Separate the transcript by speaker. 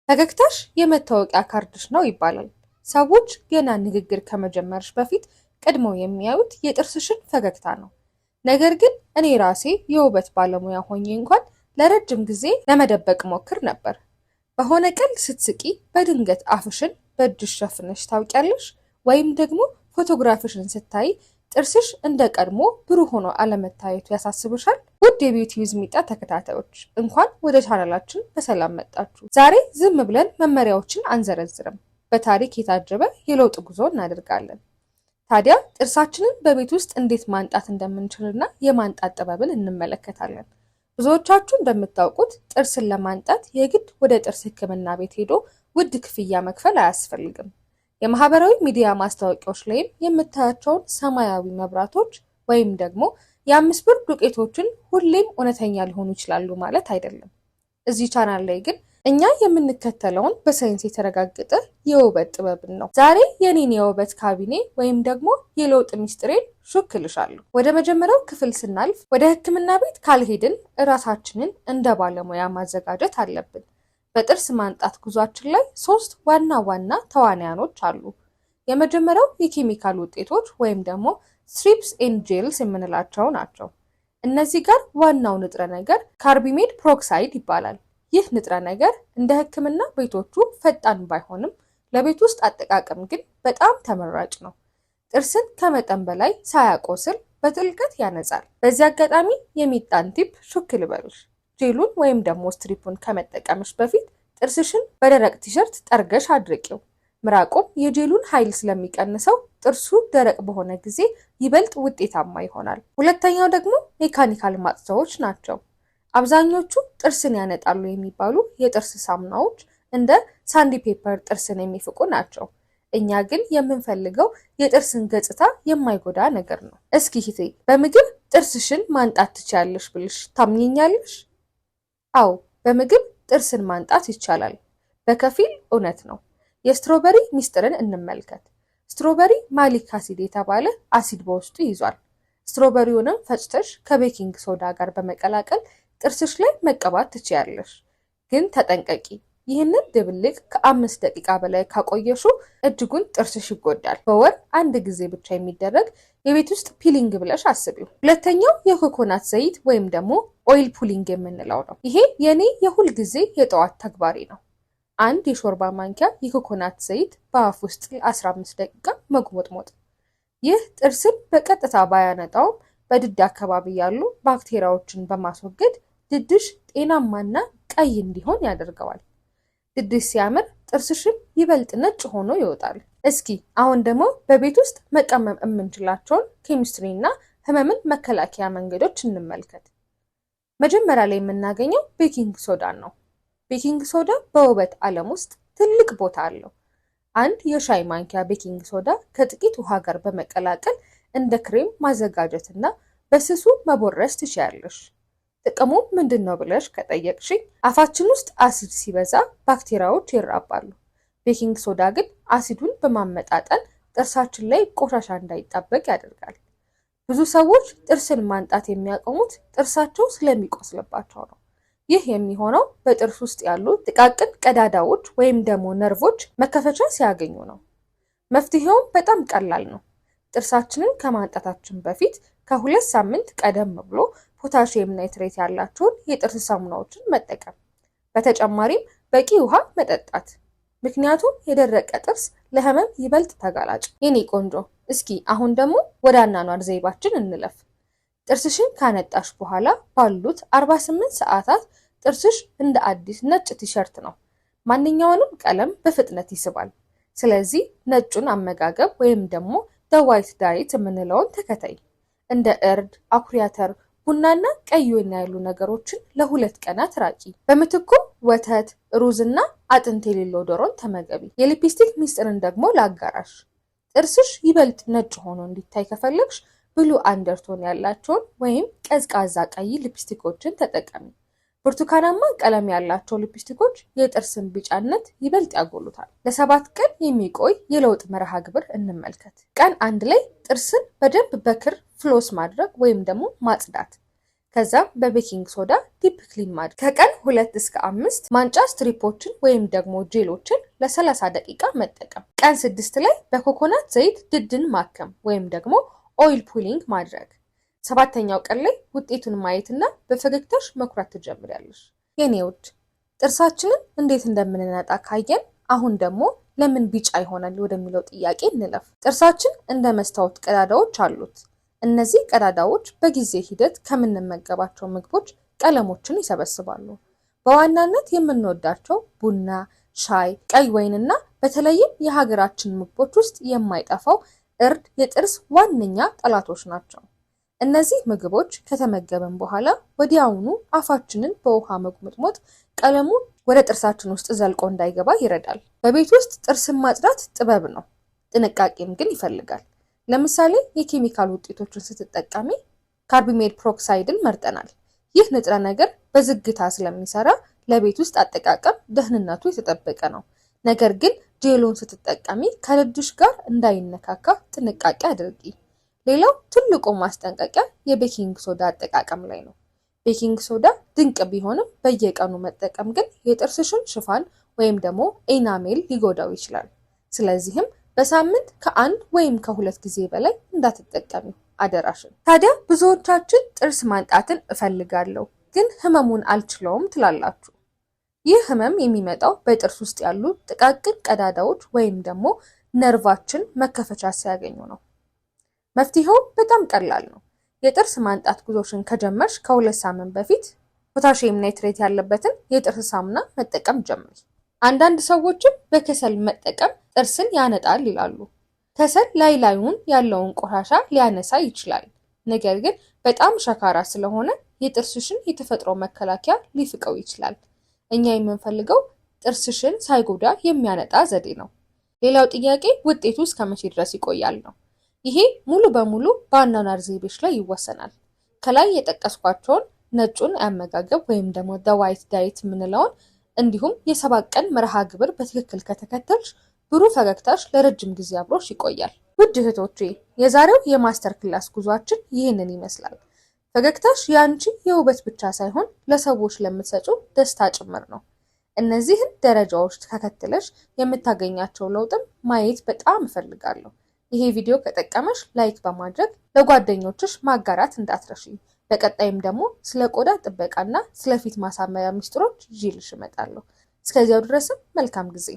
Speaker 1: ፈገግታሽ የመታወቂያ ካርድሽ ነው ይባላል። ሰዎች ገና ንግግር ከመጀመርሽ በፊት ቀድመው የሚያዩት የጥርስሽን ፈገግታ ነው። ነገር ግን እኔ ራሴ የውበት ባለሙያ ሆኜ እንኳን ለረጅም ጊዜ ለመደበቅ እሞክር ነበር። በሆነ ቀልድ ስትስቂ በድንገት አፍሽን በእጅሽ ሸፍነሽ ታውቂያለሽ? ወይም ደግሞ ፎቶግራፍሽን ስታይ ጥርስሽ እንደ ቀድሞ ብሩህ ሆኖ አለመታየቱ ያሳስብሻል? ውድ የ Beauty with ሚጣ ተከታታዮች፣ እንኳን ወደ ቻናላችን በሰላም መጣችሁ። ዛሬ ዝም ብለን መመሪያዎችን አንዘረዝርም። በታሪክ የታጀበ የለውጥ ጉዞ እናደርጋለን። ታዲያ ጥርሳችንን በቤት ውስጥ እንዴት ማንጣት እንደምንችልና የማንጣት ጥበብን እንመለከታለን። ብዙዎቻችሁ እንደምታውቁት ጥርስን ለማንጣት የግድ ወደ ጥርስ ሕክምና ቤት ሄዶ ውድ ክፍያ መክፈል አያስፈልግም። የማህበራዊ ሚዲያ ማስታወቂያዎች ላይም የምታያቸውን ሰማያዊ መብራቶች ወይም ደግሞ የ5 ብር ዱቄቶችን ሁሌም እውነተኛ ሊሆኑ ይችላሉ ማለት አይደለም። እዚህ ቻናል ላይ ግን እኛ የምንከተለውን በሳይንስ የተረጋገጠ የውበት ጥበብን ነው። ዛሬ የኔን የውበት ካቢኔ ወይም ደግሞ የለውጥ ሚስጥሬን ሹክ እልሻለሁ። ወደ መጀመሪያው ክፍል ስናልፍ፣ ወደ ሕክምና ቤት ካልሄድን እራሳችንን እንደ ባለሙያ ማዘጋጀት አለብን። በጥርስ ማንጣት ጉዟችን ላይ ሶስት ዋና ዋና ተዋናያኖች አሉ። የመጀመሪያው የኬሚካል ውጤቶች ወይም ደግሞ strips and gels የምንላቸው ናቸው። እነዚህ ጋር ዋናው ንጥረ ነገር carbamide peroxide ይባላል። ይህ ንጥረ ነገር እንደ ሕክምና ቤቶቹ ፈጣን ባይሆንም ለቤት ውስጥ አጠቃቀም ግን በጣም ተመራጭ ነው። ጥርስን ከመጠን በላይ ሳያቆስል በጥልቀት ያነጻል። በዚህ አጋጣሚ የሚጣን tip ሹክ ልበልሽ። ጄሉን ወይም ደግሞ strip ኡን ከመጠቀምሽ በፊት ጥርስሽን በደረቅ ቲሸርት ጠርገሽ አድርቂው። ምራቁም የጄሉን ኃይል ስለሚቀንሰው ጥርሱ ደረቅ በሆነ ጊዜ ይበልጥ ውጤታማ ይሆናል። ሁለተኛው ደግሞ mechanical ማጽጃዎች ናቸው። አብዛኞቹ ጥርስን ያነጣሉ የሚባሉ የጥርስ ሳሙናዎች እንደ sandpaper ጥርስን የሚፍቁ ናቸው። እኛ ግን የምንፈልገው የጥርስን ገጽታ የማይጎዳ ነገር ነው። እስኪ እህቴ፣ በምግብ ጥርስሽን ማንጣት ትችያለሽ ብልሽ ታምኚኛለሽ? አዎ፣ በምግብ ጥርስን ማንጣት ይቻላል። በከፊል እውነት ነው። የ strawberry ሚስጥርን እንመልከት። Strawberry malic acid የተባለ አሲድ በውስጡ ይዟል። Strawberry ውንም ፈጭተሽ ከ baking soda ጋር በመቀላቀል ጥርስሽ ላይ መቀባት ትችያለሽ። ግን ተጠንቀቂ፣ ይህንን ድብልቅ ከ5 ደቂቃ በላይ ካቆየሽው እጅጉን ጥርስሽ ይጎዳል። በወር አንድ ጊዜ ብቻ የሚደረግ የቤት ውስጥ peeling ብለሽ አስቢው። ሁለተኛው የኮኮናት ዘይት ወይም ደግሞ oil pulling የምንለው ነው። ይሄ የኔ የሁል ጊዜ የጠዋት ተግባሬ ነው። አንድ የሾርባ ማንኪያ የኮኮናት ዘይት በአፍ ውስጥ ለ15 ደቂቃ መጉሞጥሞጥ። ይህ ጥርስን በቀጥታ ባያነጣውም በድድ አካባቢ ያሉ ባክቴሪያዎችን በማስወገድ ድድሽ ጤናማና ቀይ እንዲሆን ያደርገዋል። ድድሽ ሲያምር ጥርስሽም ይበልጥ ነጭ ሆኖ ይወጣል። እስኪ አሁን ደግሞ በቤት ውስጥ መቀመም የምንችላቸውን ኬሚስትሪ እና ህመምን መከላከያ መንገዶች እንመልከት። መጀመሪያ ላይ የምናገኘው baking soda ን ነው። Baking soda በውበት ዓለም ውስጥ ትልቅ ቦታ አለው። አንድ የሻይ ማንኪያ baking soda ከጥቂት ውሃ ጋር በመቀላቀል እንደ ክሬም ማዘጋጀትና በስሱ መቦረሽ ትችያለሽ። ጥቅሙ ምንድን ነው ብለሽ ከጠየቅሽኝ፣ አፋችን ውስጥ አሲድ ሲበዛ ባክቴሪያዎች ይራባሉ። Baking soda ግን አሲዱን በማመጣጠን ጥርሳችን ላይ ቆሻሻ እንዳይጣበቅ ያደርጋል። ብዙ ሰዎች ጥርስን ማንጣት የሚያቆሙት ጥርሳቸው ስለሚቆስልባቸው ነው። ይህ የሚሆነው በጥርስ ውስጥ ያሉ ጥቃቅን ቀዳዳዎች ወይም ደግሞ ነርቮች መከፈቻ ሲያገኙ ነው። መፍትሄውም በጣም ቀላል ነው። ጥርሳችንን ከማንጣታችን በፊት ከ2 ሳምንት ቀደም ብሎ potassium nitrate ያላቸውን የጥርስ ሳሙናዎችን መጠቀም። በተጨማሪም በቂ ውሃ መጠጣት። ምክንያቱም የደረቀ ጥርስ ለህመም ይበልጥ ተጋላጭ። የኔ ቆንጆ፣ እስኪ አሁን ደግሞ ወደ አኗኗር ዘይቤያችን እንለፍ። ጥርስሽን ካነጣሽ በኋላ ባሉት 48 ሰዓታት ጥርስሽ እንደ አዲስ ነጭ ቲሸርት ነው። ማንኛውንም ቀለም በፍጥነት ይስባል። ስለዚህ ነጩን አመጋገብ ወይም ደግሞ the white diet የምንለውን ተከተይ። እንደ እርድ፣ አኩሪ አተር፣ ቡናና ቀይ ወይን ያሉ ነገሮችን ለ2 ቀናት ራቂ። በምትኩ ወተት፣ ሩዝና አጥንት የሌለው ዶሮን ተመገቢ። የሊፕስቲክ ሚስጥርን ደግሞ ላጋራሽ። ጥርስሽ ይበልጥ ነጭ ሆኖ እንዲታይ ከፈለግሽ blue undertone ያላቸውን ወይም ቀዝቃዛ ቀይ ሊፕስቲኮችን ተጠቀሚ። ብርቱካናማ ቀለም ያላቸው ሊፕስቲኮች የጥርስን ቢጫነት ይበልጥ ያጎሉታል። ለ7 ቀን የሚቆይ የለውጥ መርሃ ግብር እንመልከት። ቀን 1 ላይ ጥርስን በደንብ በክር floss ማድረግ ወይም ደግሞ ማጽዳት። ከዛም በ baking soda deep clean ማድረግ። ከቀን 2 እስከ 5 ማንጫ strip ኦችን ወይም ደግሞ ጄሎችን ለ30 ደቂቃ መጠቀም። ቀን 6 ላይ በኮኮናት ዘይት ድድን ማከም ወይም ደግሞ oil pulling ማድረግ። ሰባተኛው ቀን ላይ ውጤቱን ማየትና በፈገግታሽ መኩራት ትጀምሪያለሽ። የኔ ውድ፣ ጥርሳችንን እንዴት እንደምንነጣ ካየን አሁን ደግሞ ለምን ቢጫ ይሆናል ወደሚለው ጥያቄ እንለፍ። ጥርሳችን እንደ መስታወት ቀዳዳዎች አሉት። እነዚህ ቀዳዳዎች በጊዜ ሂደት ከምንመገባቸው ምግቦች ቀለሞችን ይሰበስባሉ። በዋናነት የምንወዳቸው ቡና፣ ሻይ፣ ቀይ ወይንና በተለይም የሀገራችን ምግቦች ውስጥ የማይጠፋው እርድ የጥርስ ዋነኛ ጠላቶች ናቸው። እነዚህ ምግቦች ከተመገብን በኋላ ወዲያውኑ አፋችንን በውሃ መጉመጥመጥ ቀለሙ ወደ ጥርሳችን ውስጥ ዘልቆ እንዳይገባ ይረዳል። በቤት ውስጥ ጥርስን ማጽዳት ጥበብ ነው፣ ጥንቃቄም ግን ይፈልጋል። ለምሳሌ የኬሚካል ውጤቶችን ስትጠቀሚ carbamide peroxide ን መርጠናል። ይህ ንጥረ ነገር በዝግታ ስለሚሰራ ለቤት ውስጥ አጠቃቀም ደህንነቱ የተጠበቀ ነው። ነገር ግን ጄሉን ስትጠቀሚ ከድድሽ ጋር እንዳይነካካ ጥንቃቄ አድርጊ። ሌላው ትልቁ ማስጠንቀቂያ የ baking soda አጠቃቀም ላይ ነው። Baking soda ድንቅ ቢሆንም በየቀኑ መጠቀም ግን የጥርስሽን ሽፋን ወይም ደግሞ enamel ሊጎዳው ይችላል። ስለዚህም በሳምንት ከአንድ ወይም ከሁለት ጊዜ በላይ እንዳትጠቀሚ አደራሽን። ታዲያ ብዙዎቻችን ጥርስ ማንጣትን እፈልጋለሁ ግን ህመሙን አልችለውም ትላላችሁ። ይህ ህመም የሚመጣው በጥርስ ውስጥ ያሉ ጥቃቅን ቀዳዳዎች ወይም ደግሞ ነርቫችን መከፈቻ ሲያገኙ ነው። መፍትሄው በጣም ቀላል ነው። የጥርስ ማንጣት ጉዞሽን ከጀመርሽ ከ2 ሳምንት በፊት potassium nitrate ያለበትን የጥርስ ሳሙና መጠቀም ጀምሪ። አንዳንድ ሰዎችም በከሰል መጠቀም ጥርስን ያነጣል ይላሉ። ከሰል ላይ ላዩን ያለውን ቆሻሻ ሊያነሳ ይችላል። ነገር ግን በጣም ሻካራ ስለሆነ የጥርስሽን የተፈጥሮ መከላከያ ሊፍቀው ይችላል። እኛ የምንፈልገው ጥርስሽን ሳይጎዳ የሚያነጣ ዘዴ ነው። ሌላው ጥያቄ ውጤቱ እስከ መቼ ድረስ ይቆያል ነው። ይሄ ሙሉ በሙሉ በአኗኗር ዘይቤሽ ላይ ይወሰናል። ከላይ የጠቀስኳቸውን ነጩን አመጋገብ ወይም ደግሞ the white diet የምንለውን እንዲሁም የ7 ቀን መርሃ ግብር በትክክል ከተከተልሽ ብሩህ ፈገግታሽ ለረጅም ጊዜ አብሮሽ ይቆያል። ውድ እህቶቼ፣ የዛሬው የ master class ጉዟችን ይህንን ይመስላል። ፈገግታሽ የአንቺ የውበት ብቻ ሳይሆን ለሰዎች ለምትሰጪው ደስታ ጭምር ነው። እነዚህን ደረጃዎች ተከትለሽ የምታገኛቸው ለውጥም ማየት በጣም እፈልጋለሁ። ይሄ ቪዲዮ ከጠቀመሽ like በማድረግ ለጓደኞችሽ ማጋራት እንዳትረሺ። በቀጣይም ደግሞ ስለ ቆዳ ጥበቃና ስለ ፊት ማሳመሪያ ሚስጥሮች ይዤልሽ እመጣለሁ። እስከዚያው ድረስም መልካም ጊዜ።